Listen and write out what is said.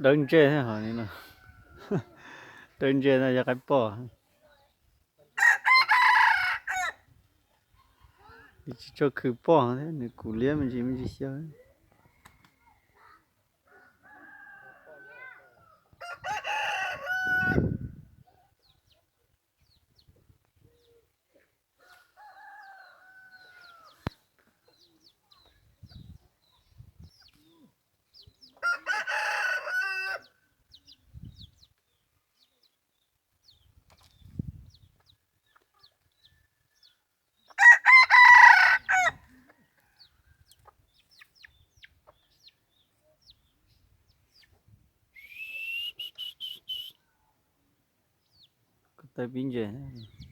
Dawb ntsej thiab hov no. Dawb ntsej no yog qaib poj. Tsis tshua khwv poj thiab, nws kuv liab me ntsis me ntsis xyaw. Koj tawb pib ntses.